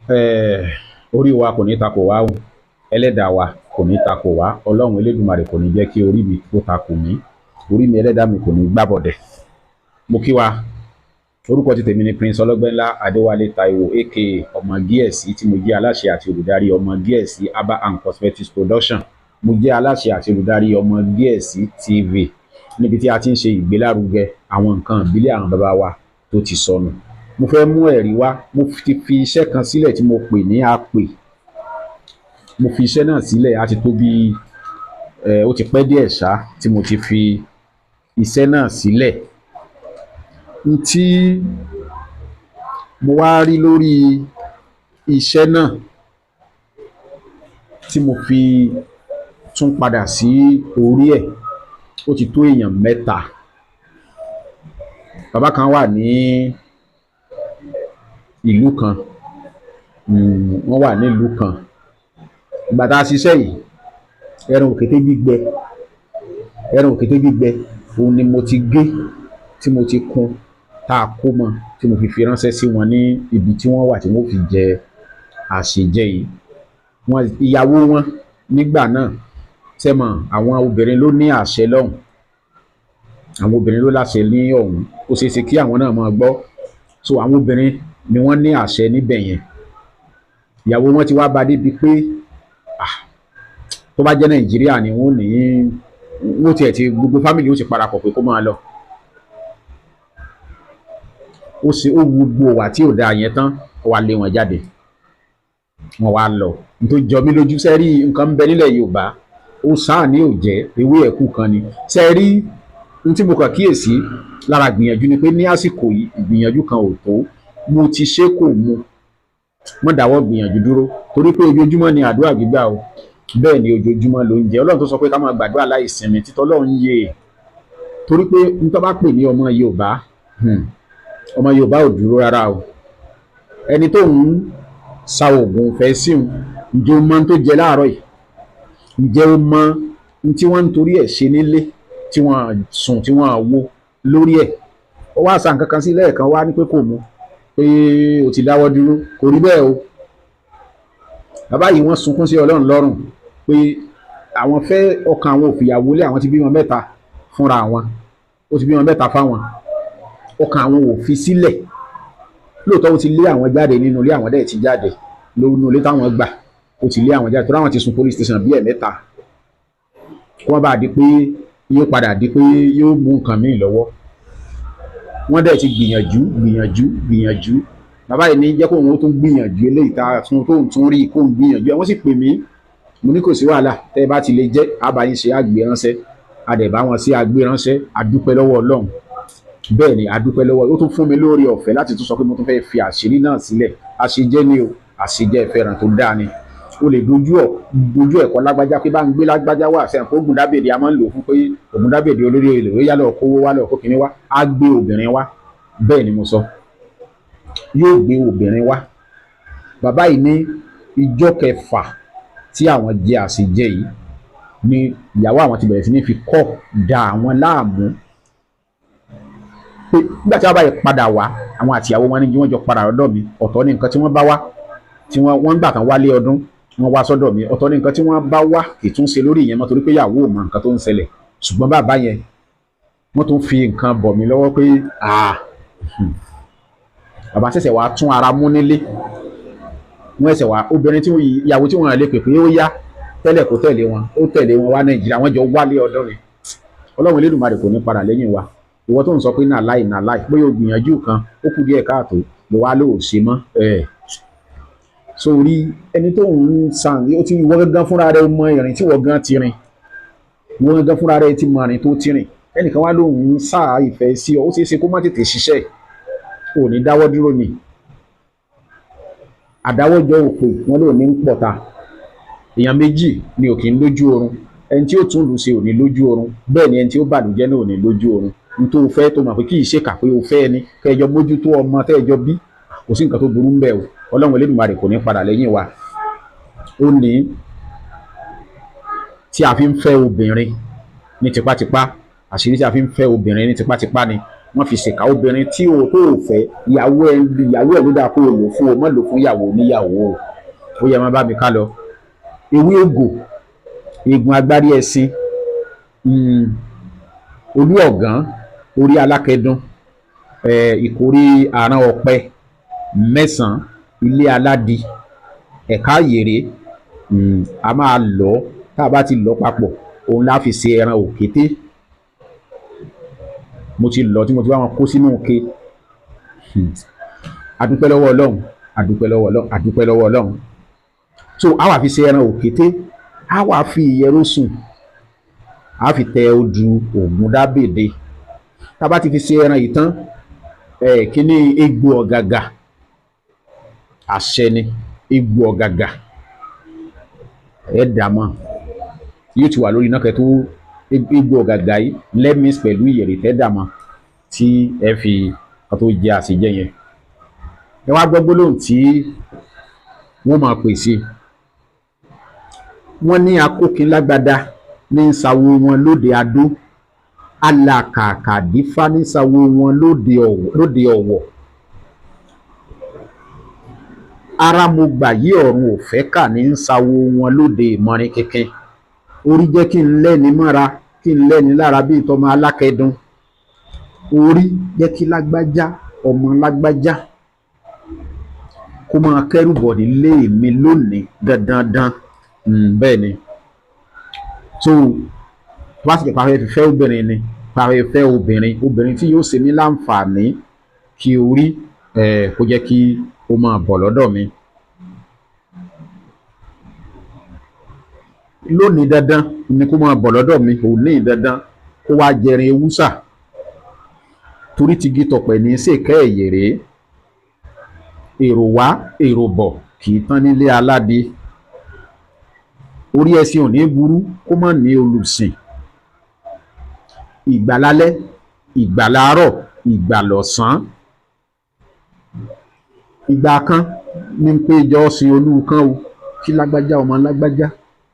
Orí wa kò ní takò wá o, ẹlẹ́dàá wa kò ní takò wá, Ọlọ́run Elédùmarè kò ní jẹ́ kí orí mi kó takò mí, orí mi ẹlẹ́dàá mi kò ní gbàbọ̀dẹ̀. Mo kí wa, orúkọ ti tèmi ni Prince Ọlọ́gbẹ́nlá Adéwálé Táíwò, aka Ọmọ Gíẹ̀sì, tí mo jẹ́ aláṣẹ àti olùdarí Ọmọ Gíẹ̀sì Herbal and Cosmetics Production. Mo jẹ́ aláṣẹ àti olùdarí Ọmọ Gíẹ̀sì TV, níbi tí a ti ń ṣe ìgbélárugẹ àwọn nǹkan ìbílẹ̀ àwọn bàbá wa tó ti sọnù. Mo fẹ́ mú ẹ̀rí wá. Mo ti fi iṣẹ́ kan sílẹ̀ tí mo pè ní àpè. Mo fi iṣẹ́ náà sílẹ̀, á ti tó bí ẹ ó ti pẹ́ díẹ̀ ṣá tí mo ti fi iṣẹ́ náà sílẹ̀. N tí mo wá rí lórí iṣẹ́ náà tí mo fi tún padà sí orí ẹ̀, ó ti tó èèyàn mẹ́ta. Bàbá kan wà ní ìlú kan, wọ́n wà nílùú kan. Ìgbà tá a ṣiṣẹ́ yìí, ẹran òkété gbígbẹ, ẹran òkété gbígbẹ òun ni mo ti gé, tí mo ti kun, tá a kó mọ́, tí mo fi ránṣẹ́ sí wọn ní ibi tí wọ́n wà tí wọ́n fi jẹ àṣejẹ yìí. Wọn ìyàwó wọn nígbà náà, sẹ́mọ̀, àwọn obìnrin ló ní àṣẹ lọ́hùn, àwọn obìnrin ló láṣẹ ní ọ̀hún. Ó ṣeé ṣe kí àwọn náà máa gbọ́. So àwọn obìnrin ni wọ́n ní àṣẹ níbẹ̀ yẹn. Ìyàwó wọn ti wá bá débi pé, ah, tó bá jẹ́ Nàìjíríà ni, wọ́n ní wọ́n tiẹ̀ ti gbogbo family ó ti parapọ̀ pé kó máa lọ. Ó ṣe ó wu gbogbo wà tí ò dáa yẹn tán, ó wá lé wọn jáde, wọ́n wá lọ. Nítorí jọ mí lójú, sẹ́rí nǹkan ń bẹ nílẹ̀ Yorùbá, ó sáà ní ò jẹ́ ewé ẹ̀kú kan ni. Sẹ́rí n tí mo kàn kíyèsí lára gbìyànjú ni pé ní àsìkò yìí, ìgbìyànjú kan ò tó. Mo ti ṣe kò mu mọ́ dáwọ́ gbìyànjú dúró, torí pé ojoojúmọ́ ni àdúrà gbígbà o. Bẹ́ẹ̀ ni, ojoojúmọ́ ló ń jẹ́ Ọlọ́run tó sọ pé ká máa gbàdúrà láì sinmi títọ́ Ọlọ́run yé e, torí pé n tó bá pè ní ọmọ Yorùbá, ọmọ Yorùbá ò dúró rárá o. Ẹni tó ń sa oògùn fẹ́ síun, ǹjẹ́ o mọ ohun tó jẹ láàárọ̀ yìí? Ǹjẹ́ o mọ ohun tí wọ́n ń torí ẹ̀ ṣe nílé, tí wọ́n sùn, tí wọ́n wo lórí ẹ̀? Ó wá sa nǹkan kan sí lẹ́ẹ̀kan, wá ní pé kò mú, pé o ti dáwọ́ dúró. Kò rí bẹ́ẹ̀ o. Bàbá yìí, wọ́n sunkún sí Ọlọ́run lọ́rùn pé àwọn fẹ́ ọkàn àwọn òfìyàwó lé. Àwọn ti bímọ mẹ́ta fúnra àwọn, ó ti bímọ mẹ́ta fáwọn, ọkàn àwọn ò fi sílẹ̀. Lóòótọ́, ó ti lé àwọn jáde nínú ilé, àwọn dẹ̀ ti jáde nínú ilé táwọn gbà. Ó ti lé àwọn jáde torí àwọn ti sùn police station bí ẹ̀mẹ́ta, kó wọ́n bá di pé yóò padà di pé yóò mú nǹkan míì lọ́wọ́. Wọ́n dẹ̀ ti gbìyànjú, gbìyànjú, gbìyànjú. Bàbá yìí ní jẹ́ kóun ó tún gbìyànjú eléyìí tá a tún tóun tún rí, kóun gbìyànjú ẹ̀. Wọ́n sì pè mí, mo ní kò sí wàhálà, tẹ́ ẹ bá ti lè jẹ́ àbáyín ṣe àgbé ránṣẹ́. Adẹ̀bá wọn sí àgbé ránṣẹ́. Àdúpẹ́ lọ́wọ́ Ọlọ́run. Bẹ́ẹ̀ ni, àdúpẹ́ lọ́wọ́. Ó tún fún mi lórí ọ̀fẹ́ láti tún sọ pé mo tún fẹ́ fi àṣírí náà sílẹ̀. Àṣejẹ́ ni o, àṣejẹ́ ìfẹ́ràn tó dáa ni. O lè dojú ọ̀ dojú ẹ̀kọ́ lágbájá pé bá ń gbé lágbájá wá sẹ́yìn kó Ògúndábèdè, a máa ń lò fún pé Ògúndábèdè olórí ilẹ̀ ó yá lọ kówó wá, lọ kó kinní wá, á gbé obìnrin wá. Bẹ́ẹ̀ ni mo sọ, yóò gbé obìnrin wá. Bàbá yìí ní ìjọ kẹfà tí àwọn jẹ àṣejẹ yìí ni ìyàwó àwọn ti bẹ̀rẹ̀ sí ní fi kọ́ da àwọn láàmú, pé nígbà tí wọ́n bá yẹ padà wá, àwọn àtìyàwó wọn ní wọ́n jọ padà lọ́dọ̀ mi. Ọ̀tọ̀ ní nǹkan tí wọ́n bá wá, tí wọ́n gbà tán wálé ọdún, wọ́n wá sọ́dọ̀ mi. Ọ̀tọ̀ ní nǹkan tí wọ́n bá wá, kì í tún ṣe lórí ìyẹn mọ́, torí pé ìyàwó ò mọ nǹkan tó ń ṣẹlẹ̀. Ṣùgbọ́n bàbá yẹn, wọ́n tún fi nǹkan bọ̀ mí lọ́wọ́ pé bàbá ṣẹ̀ṣẹ̀ wá tún ara mú nílé. Wọ́n ṣẹ̀ṣẹ̀ wá obìnrin tí ìyàwó tí wọ́n lè pè pé ó yá tẹ́lẹ̀ kó tẹ̀lé wọn, ó tẹ̀lé wọn wá Nàìjíríà, wọ́n jọ wálé ọdún ni. Ọlọ́run Elédùmarè kò ní padà lẹ́yìn wa. Ìwọ tó ń sọ pé náà láì náà láì pé o gbìyànjú kan, ó kù díẹ̀ káàtó, ló wá lóò ṣe mọ́ ẹ̀ sórí ẹni tó ń sàn. Ó ti wọ́n gángan fúnra rẹ̀ mọ ìrìn tí wọ́n gan ti rìn, wọ́n gángan fúnra rẹ̀ ti mọ ìrìn tó ti rìn. Ẹnìkan wá lóun ń sá ìfẹ́ sí ọ, ó ṣeé ṣe kó má tètè ṣiṣẹ́. Ò ní dáwọ́ dúró ni. Àdáwọ́jọ òpè wọn lò ní ń pọ̀ta. Èèyàn méjì ni ò kì í lójú oorun. Ẹni tí ó tún lù ṣe ò ní lójú oorun, bẹ́ẹ̀ ni ẹni tí ó bàlújẹ́ náà ò ní lójú oorun. N tó fẹ́ tó mọ̀ pé kì í ṣèkà, pé o fẹ́ ẹni kẹjọ mójútó ọmọ tẹ́ẹjọ bí, kò sí nǹkan tó burú ń bẹ̀ o. Ọlọ́run Elédùmarè kò ní padà lẹ́yìn wa. Ó ní tí a fi ń fẹ́ obìnrin ní tipátipá, àṣírí tí a fi ń fẹ́ obìnrin ní tipátipá ni. Wọ́n fi ṣèkà obìnrin tí o tó o fẹ́, ìyàwó ẹ, ìyàwó ẹ ló dáa kó o lò fún o, má lò fún ìyàwó oníyàwó o. Ó yẹ máa bá mi ká lọ. Ewé ògò, eegun agbárí ẹṣin, olú ọ̀gán, orí alákẹ́dùn, ìkórí àrán ọ̀pẹ mẹ́sàn-án, ilé aládì, ẹ̀ka àyèrè, a máa lọ̀ ọ́. Tá a bá ti lọ̀ papọ̀, òun la fi ṣe ẹran òkété. Mo ti lọ̀ tí mo ti bá wọn kó sínú ike. Adúpẹ́ lọ́wọ́ Ọlọ́run, adúpẹ́ lọ́wọ́ Ọlọ́run, adúpẹ́ lọ́wọ́ Ọlọ́run. So a wá fi ṣe ẹran òkété, a wá fi ìyẹ̀rọ sùn, a fi tẹ odù Ògúndábèdé. Tá a bá ti fi ṣe ẹran yìí tán, kíní egbò ọ̀gàgà, àṣẹ ni egbò ọ̀gàgà, ẹ dà mọ́, yóò ti wà lórí iná kẹtó. Egbò ọ̀gàgà yìí lẹ́mìs pẹ̀lú ìyẹ̀rẹ̀ tẹ́ dà mọ́ tí ẹ fi kó tó jẹ àṣejẹ yẹn. Ẹ wá gbọ́ gbólóhùn tí wọ́n máa pèsè. Wọ́n ní akókinlágbada ní ń sawo wọn lóde Adó, alàkàkàdífá ní ń sawo wọn lóde Ọ̀wọ̀. Ara mo gbà yí ọ̀run ò fẹ́ kà ní ń sawo wọn lóde Ìmọ̀rin kínkín. Orí jẹ́ kí n lẹ́ni mọ́ra, kí n lẹ́ni lára bíi tọmọ alákẹ́dùn. Orí jẹ́ kí lágbájá, ọmọ lágbájá, kó máa kẹ́rù bọ̀ nílé mi lónìí dandandan. Bẹ́ẹ̀ ni. So tó bá sì jẹ́ pé a fẹ́ fẹ́ obìnrin ni, pé a fẹ́ fẹ́ obìnrin, obìnrin tí yóò ṣe mí láǹfààní kí orí kó jẹ́ kí ó máa bọ̀ lọ́dọ̀ mi. Lónìí dandan ni kó máa bọ̀ lọ́dọ̀ mi, òní dandan kó wá jẹrin ewúsà, torí tigi tọ̀pẹ̀ ní ṣèkẹ́ ẹ̀yẹ̀rẹ́. Èrò wá èrò bọ̀ kì í tán nílé aládé. Orí ẹṣin ò ní burú kó má ní olùsìn. Ìgbà lálẹ́, ìgbà láàárọ̀, ìgbà lọ̀sán. Ìgbà kan ní pé jọ sin olú kan o, kí lágbájá ọmọ lágbájá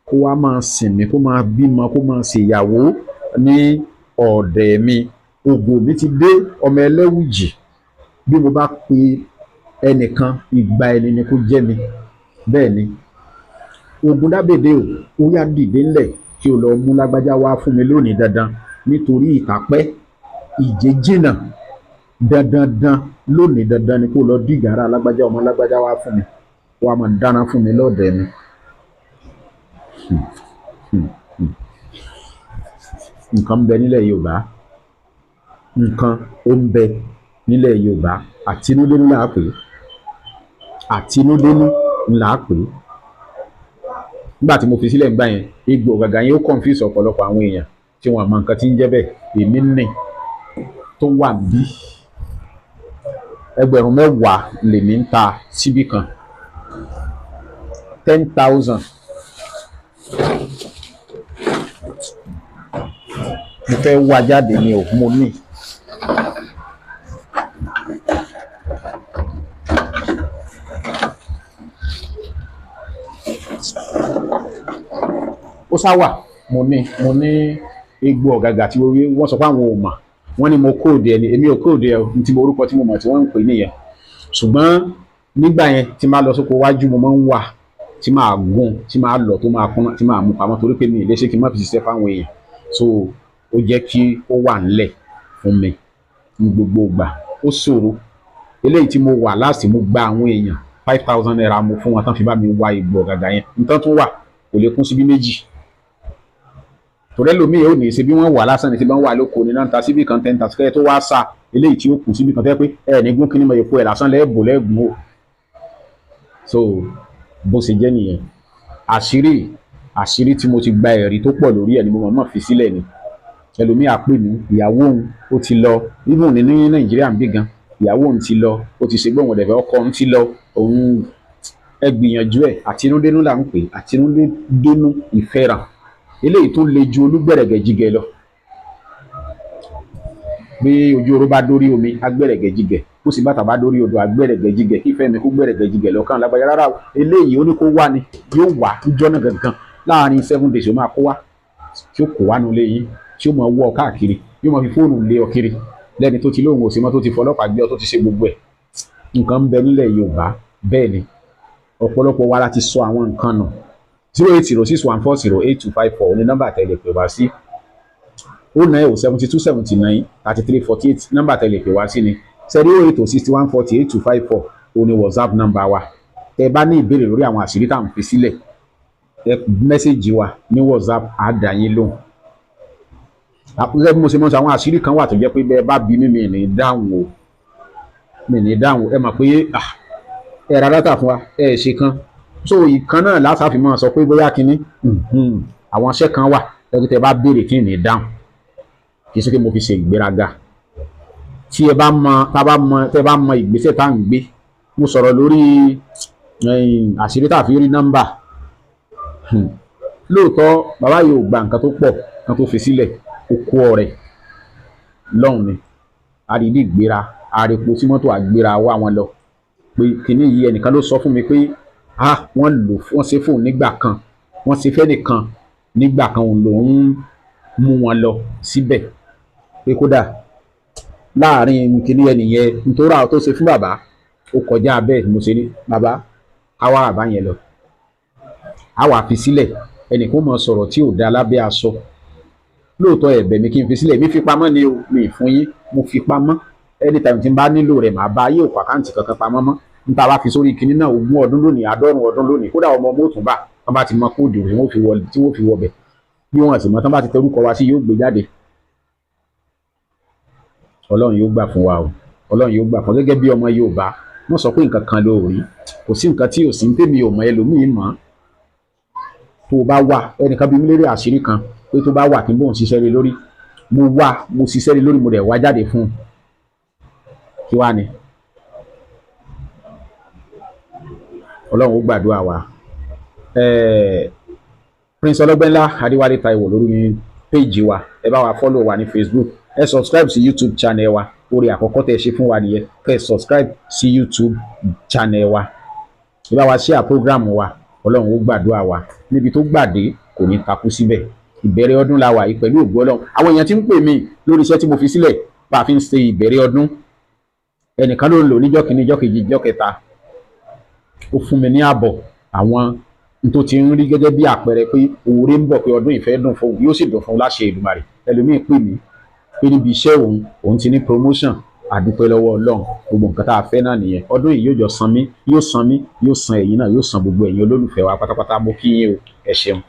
kó wá máa sìn mí, kó máa bímọ, kó máa ṣèyàwó ní ọ̀dẹ̀ mi. Ògo mi ti dé, ọmọ ẹlẹ́wùjì. Bí mo bá pe ẹnìkan, ìgbà ẹni ni kó jẹ́ mi. Bẹ́ẹ̀ ni. Ògúndábèdé o, ó yá dìde ńlẹ̀ kí o lọ mú lágbájá wá fún mi lónìí dandan, nítorí ìtàpẹ́ ìjẹ́jìnà dandandan lónìí dandan ni kó lọ dìgàrà lágbájá ọmọ lágbájá wá fún mi, wá máa dáná fún mi lọ́dẹ̀ mi. Nǹkan ń bẹ nílẹ̀ Yorùbá, nǹkan ó ń bẹ nílẹ̀ Yorùbá. Àtinúdénú là á pè é, àtinúdénú là á pè é. Nígbà tí mo fi sílẹ̀ nígbà yẹn, egbò ọ̀gàgà yẹn ó confuse ọ̀pọ̀lọpọ̀ àwọn èèyàn tí wọ́n mọ nǹkan tí ń jẹ́ bẹ́ẹ̀. Èmi nì tó wà bí ẹgbẹ̀rún 10 lèmi ń ta síbí kan, 10,000. Mo fẹ́ wá jáde ni o, mo ní. Ó sá wà, mo ní egbò ọ̀gàgà tí wọ́n sọ pé àwọn ò mọ̀. Wọ́n ní mo kóòdù ẹni, èmi ò kóòdù ẹ o, ní ti mo orúkọ tí mo mọ̀ tí wọ́n ń pè nìyẹn. Ṣùgbọ́n nígbà yẹn tí màá lọ sóko wájú, mo máa ń wà tí màá gún, tí màá lọ tó máa kúnná, tí màá mú pamọ́, torí pé mi ì lè ṣe kí n má fi ṣiṣẹ́ fáwọn èèyàn. So ó jẹ́ kí ó wà ńlẹ̀ fún mi ní gbogbo ìgbà. Ó ṣòro. Eléyìí tí mo wà láti mo gba àwọn èèyàn 5,000 naira mo fún wọn tán fi bá mi wá egbò ọ̀gàgà yẹn. Nǹkan tó wà kò lè kún síbí méjì. Torí ẹlòmíì ò ní ṣe bí wọ́n wà lásán ní ṣe bí wọ́n wà lóko ní náà ta síbí kan 10,000 kẹ́ tó wá sá eléyìí tí ó kù síbí kan tẹ́ pé ẹ ní gún kíní mọ èpo ẹ̀ lásán lẹ́ẹ̀bù lẹ́ẹ̀gùn o. So bó ṣe jẹ́ nìyẹn. Àṣírí tí mo ti gba ẹ̀rí tó pọ̀ lórí ẹ̀ ni mo mọ̀ fi sílẹ̀ ni. Ẹlòmíì á pè mí, ìyàwó òun ó ti lọ, even ní Nàìjíríà ń bí gan, ìyàwó òun ti lọ, ó ti ṣe gbóhùn ọ̀dẹ̀fẹ̀, ọkọ òun ti lọ, òun ẹ gbìyànjú ẹ̀. Àtinúdénú là ń pè, àtinúdénú ìfẹ́ràn. Eléyìí tó le ju olúgbẹ̀rẹ̀gẹ̀jigẹ̀ lọ. Bí ojú oró bá dórí omi, agbẹ̀rẹ̀gẹ̀jigẹ̀. Bó sì bàtà bá dórí odò, agbẹ̀rẹ̀gẹ̀jigẹ̀. Kí ìfẹ́ mi kó gbẹ̀rẹ̀gẹ̀jigẹ̀ lọ́kàn lágbájá. Rárá o, eléyìí ó ní kó wá ni, yóò wá níjọ́ náà gangan. Láàárín 7 days ó máa kó wá, tí ó kó wá nulẹ̀ yín, tí ó máa wọ́ ọ káàkiri, yóò máa fi fóònù lé ọ kiri. Lẹ́ni tó ti lóhùn òsínmọ́, tó ti fọlọ́pàá gbé ọ, tó ti ṣe gbogbo ẹ̀. Nǹkan ń bẹ nílẹ̀ Yorùbá. Bẹ́ẹ̀ ni, ọ̀pọ̀lọpọ̀ wa la ti sọ àwọn nǹkan nù. 08061408254 ní nọ́mbà tẹ̀lé pè wá sí. 09072793348, nọ́mbà tẹ̀lé pè wá sí ni. Sẹ́rí 08061408254 ó ní WhatsApp nọ́mbà wa. Tẹ́ bá ní ìbéèrè lórí àwọn àṣírí tá à ń fi sílẹ̀, ẹ message wa ní WhatsApp, á dá yín lóhùn. Gẹ́gẹ́ bí mo ṣe mọ̀ sọ, àwọn àṣírí kan wà tó jẹ́ pé bẹ́ẹ̀ bá bí mi ní dáhùn o, mi ní dáhùn. Ẹ mọ̀ pé ẹ ra data fún wa, ẹ ṣe kan so ìkan náà látàfi máa sọ pé bóyá kínní. Àwọn iṣẹ́ kan wà lẹ́gbẹ̀ẹ́ tẹ́ bá béèrè kí n ní dáhùn. Kì í ṣe pé mo fi ṣe ìgbéraga. Tí ẹ bá mọ, tá bá mọ, tẹ́ bá mọ ìgbésẹ̀ tá à ń gbé. Mo sọ̀rọ̀ lórí àṣírí tá a fi rí nọ́mbà. Lóòótọ́, bàbá yìí ò gba nǹkan tó pọ̀ kan tó fi sílẹ̀. Ó kó ọrẹ lọ́hùn ni àrídì gbéra, àrèpo tí mọ́tò àgbéra wá wọn lọ pé kínní yìí. Ẹnìkan ló sọ fún mi pé ah, wọ́n lò, wọ́n ṣe fóun nígbà kan, wọ́n ṣe fẹ́ nìkan nígbà kan, òun lòún mú wọn lọ síbẹ̀, pé kódà láàrin kínní ẹnìyẹn nítorí àwọn tó ṣe fún bàbá ó kọjá bẹ́ẹ̀. Mo ṣe ní bàbá àwa àbá yẹn lọ, àwa fi sílẹ̀. Ẹnìkan mọ̀ sọ̀rọ̀ tí ò da lábẹ́ aṣọ. Lóòótọ́, ẹ̀bẹ̀ mi kí n fi sílẹ̀, mi fi pamọ́ ni o, mi ì fún yín, mo fi pamọ́. Anytime tí n bá nílò rẹ̀, màá bá yóò kó account kankan pamọ́ mọ́. Níta bá fi sórí kinní náà, 20 ọdún lónìí, 90 ọdún lónìí, kódà ọmọ ọmọ òtún bá wọn bá ti mọ code tí wọ́n fi wọ, tí wọ́n fi wọbẹ̀, bí wọ́n sì mọ tán bá ti tẹrúkọ wa sí, yóò gbé jáde. Ọlọ́run yóò gbà fún wa o, Ọlọ́run yóò gbà fún. Gẹ́gẹ́ bí ọmọ Yorùbá, wọ́n sọ pé nǹkan kan ló rí, kò sí nǹkan tí ò sí ní tèmi ò mọ, ẹlòmíì mọ̀. Tó o bá wà, ẹnìkan bí mi lérí àṣírí kan pé tó bá wà kí n bóun ṣiṣẹ́ lé lórí. Mo wá, mo ṣiṣẹ́ lé lórí, mo dẹ̀ wá jáde fún un. Kí wá ni? Ọlọ́run ó gbàdúrà wa. Prince Ọlọ́gbẹ́nlá Adéwálé Táíwò lórí péjì wa. Ẹ bá wa follow wa ní Facebook, ẹ subscribe sí YouTube channel wa. Orí àkọ́kọ́ tẹ́ ẹ ṣe fún wa nìyẹn, kẹ́ ẹ subscribe sí YouTube channel wa. Ẹ bá wa share program wa. Ọlọ́run ó gbàdúrà wa. Níbi tó gbàdé, kò ní takú síbẹ̀. Ìbẹ̀rẹ̀ ọdún la wà yìí. Pẹ̀lú ògo Ọlọ́run, àwọn èèyàn tí ń pè mí lórí iṣẹ́ tí mo fi sílẹ̀ bá a fi ń ṣe ìbẹ̀rẹ̀ ọdún. Ẹnìkan ló ń lò níjọ́ kìíní, ìjọ́ kejì, ìjọ́ kẹta, ó fún mi ní àbọ̀ àwọn tó ti ń rí gẹ́gẹ́ bí àpẹẹrẹ pé òwúrẹ́ ń bọ̀, pé ọdún ìfẹ́ dùn fún òun, yóò sì dùn fún un láṣẹ Èdùmàrè. Ẹlòmíín pè mí pé níbi iṣẹ́ òun, òun ti ní promotion. Àdúpẹ́ lọ́wọ́ Ọlọ́run. Gbogbo nǹkan tá a fẹ́ náà nìyẹn. Ọdún yìí yóò jọ san mí, yóò san mí, yóò san ẹ̀yin náà, yóò san gbogbo ẹ̀yin olólùfẹ́ wa pátápátá. Mo kí yín o, ẹ ṣeun.